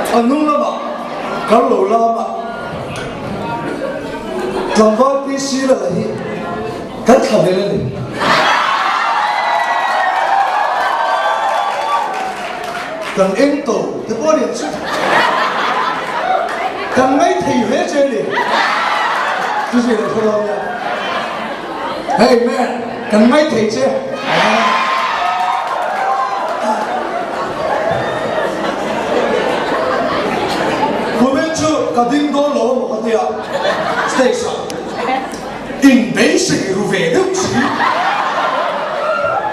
A hnung lamah kar lo lama tlangval PC Lala hi kan thla vel a ni. Kan eng to te pawh a ni ang chu. Kan ngaithei hle che a ni. Chu zir a tha dawn nia. Hey man, kan ngaithei che. Kumin chu ka ding dawn lo amaw ka tia stage ah in beisei ru ve deuh si,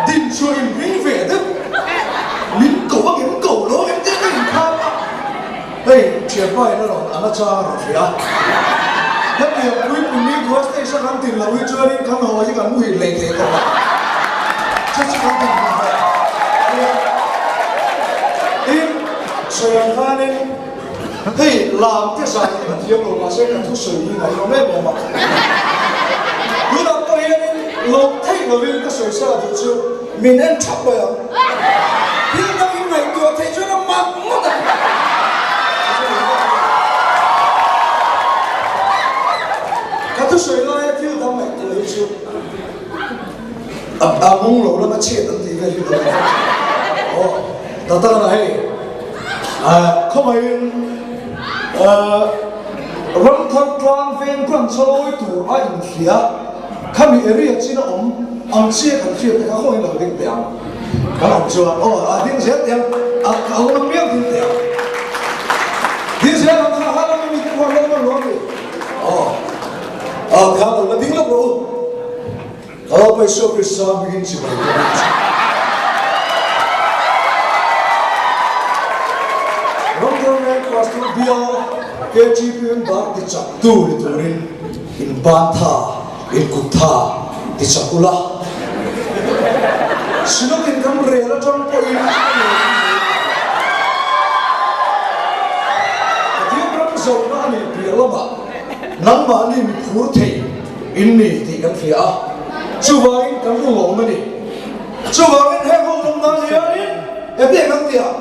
din chu in ring ve deuh, min ko ang em ko lo ang em tih ka inkham a, hei thianpa in a rawn an a chang a rawn hria a, hetiang puipui ni duha stage a kan din loh hi chuanin kan haw hi kan muhil leh thei tawh a, chu chu kan din hmun ve a, tin sawi ang khanin hei lam te zai hi ka thiam lo mahse ka thusawi hi ngaihawm em em a, tunah pawh hianin lawm theih lovin ka sawi sa duh chu min en thap mai ang. Thil dang in ngaihtuah theih chuan a mak ngawt ang. Ka thusawi laia thil dang ngaihtuah hi chu a mawng lo lama chhet an tih vel hi lo ni. Aw, tak tak a hei, khawngaihin Ramthar tlang veng branch a lawi tur a inhria. Khami area chin a awm ang chiah kan hriat te kha khawiin lo ding teh ang. Kan awm chuan aw a ding zel teh ang, a awm apiang ding teh ang. Ding zel ang kha ha lama mi te khuan lo man lo a ni. Aw a kha lo la ding lawk rawh u. Ka lo paihsuak Krista hmingin chibai ka buk che. Ramthar Veng Pastor Bial KGP member ti chak tu ni turin In ban tha, in kut tha ti chak ula. Synod-in kan rel atang pawhin a rel in nei ang. Pathian ram zawhna a nih piah lamah nangmahni mi phur thei in ni tih kan hria a, chuvangin kan ru awm a ni. Chuvangin heng ho awm nan hianin enge kan tih ang?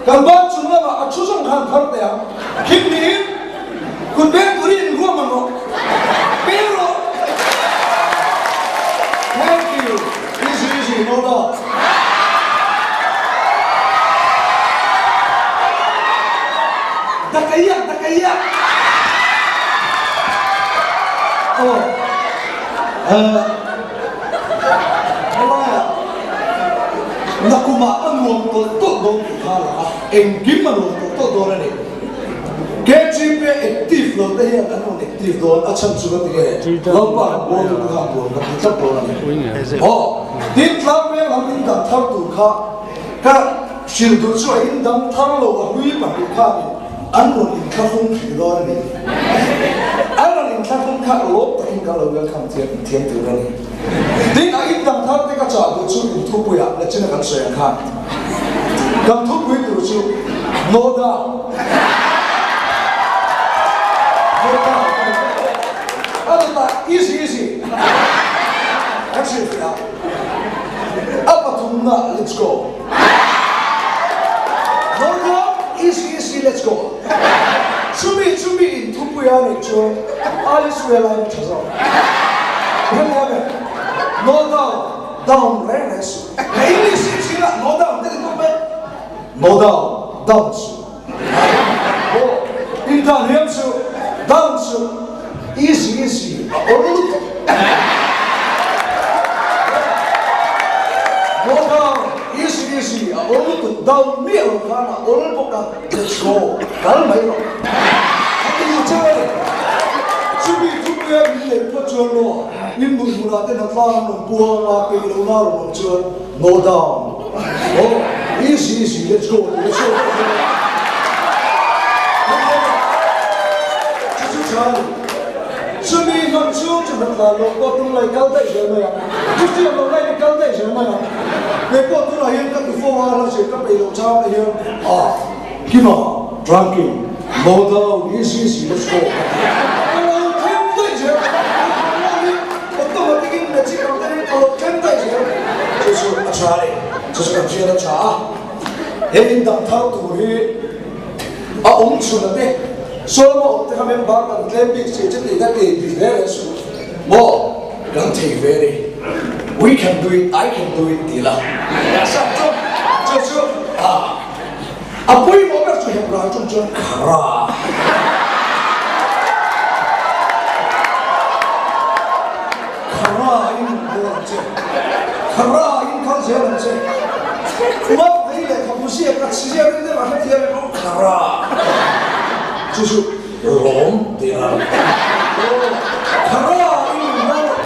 Kan ban chung lamah a thu zawng khan phar teh ang. Khim niin kut beng turin in ruam ang rawh. Peng rawh. Thank you. Easy easy no doubt. Dakaiak dakaiak. Oh. Uh. Helaiah nakumah a nuam tawlh tawlh dawn tih kha a lang a, engkim a nuam tawlh tawlh dawn a ni. KGP active lo te hian an rawn active dawn a chhan chu ka ti nge, Lalpa kan bawl tu te kha an nuam kan ti tlat dawn a ni. Aw, tin tlangveng lam in dang thar tur kha ka hrilh duh chu a in dang thar lo a hlui pahnih khanin an rawn inthlahrung hrih dawn a ni. An rawn inthlahrung kha lawm takin kan lo welcome thiam thiam tur a ni. Tin, a indang thar te ka chah duh chu inthupuiah nachina kan sawi ang khan kan thupui tur chu No down. No down a ni vek tawh. A dawtah easy easy kan hrilhfiah a. A pathumna let's go. No down, easy easy let's go. Chumi chumi in thupui a neih chuan Alice Well aiin tha zawk. Hetiang e, no down, down reng reng suh. Ka English hi thin a, no down te ti bawk mai. No down, down suh. Aw, indan hiam suh, down suh. Easy easy, a awr lutuk. No down, easy easy, a awr lutuk. Down miah lo khan a awr bawk a. Let's go, kal mai rawh. A ti duh cheu a ni. Chumi thupuia min neih phawt chuan maw, in hmun hmunah te hnatlang an rawn puang a, peih lohna a rawn awm chuan no down. Aw, easy easy, let's go tih ka chhuak daih dawn a. Chu chu tha a ni. Chumi hman chhung chu hnatlan loh pawh tum lai kal daih zel mai ang. Chutiang loh laiin kal daih zel mai ang. Kei pawh tunah hian ka ti fo a, hla zir ka peih loh chang te hian a Kima, Drunking, No down, easy easy, let's go ka ti a. Ka lo thleng daih zel, ka lo hi automatic in magic ang deuhin ka lo thleng daih zel. Chu chu a tha a ni, chu chu kan hriat a tha a. He in dang thar tur hi a. awm chhun a te sawm a awm te kha member kan tlem bik si che tih ka ti ti hle reng suh maw kan thei ve ni we can do it I can do it ti la sap chu chu chu a a pawimawh ber chu Hebrai ṭawng chuan khara. Khara in bawr ang che khara in kal zel ang che Mak vei lehkhabu ziak a chhiar in deuh a hrethiam em aw khara chu chu lawm tih a khara in rawn bawr rawh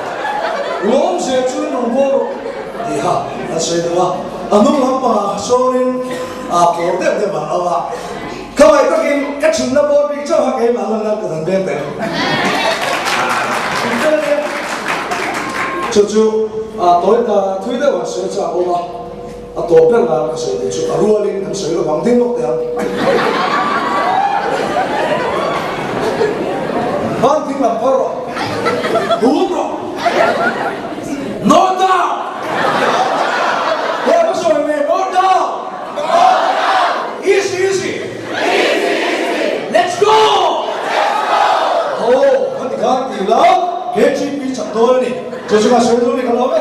lawm zel chu in rawn bawr rawh tih kha an sawi deuh a a hnung lampangah sawn in a pawr deuh deuh an awm a Khawngaih takin ka chhunna bawr bik chauh a keimah lan nan ka dan veng teh ang. Chu chu a tawi ta thui deuh han sawi chak awm a, a tawp ber nan ka sawi duh chu a rualin kan sawi lovang ding lawk teh ang. Ban ding lam phar rawh, hum rawh, no down! He va sawi ve, no down! Easy easy Let's go Ho khati khan tih la KGP chak dawn a ni. Chu chu ka sawi dawn a ni ka lawm e.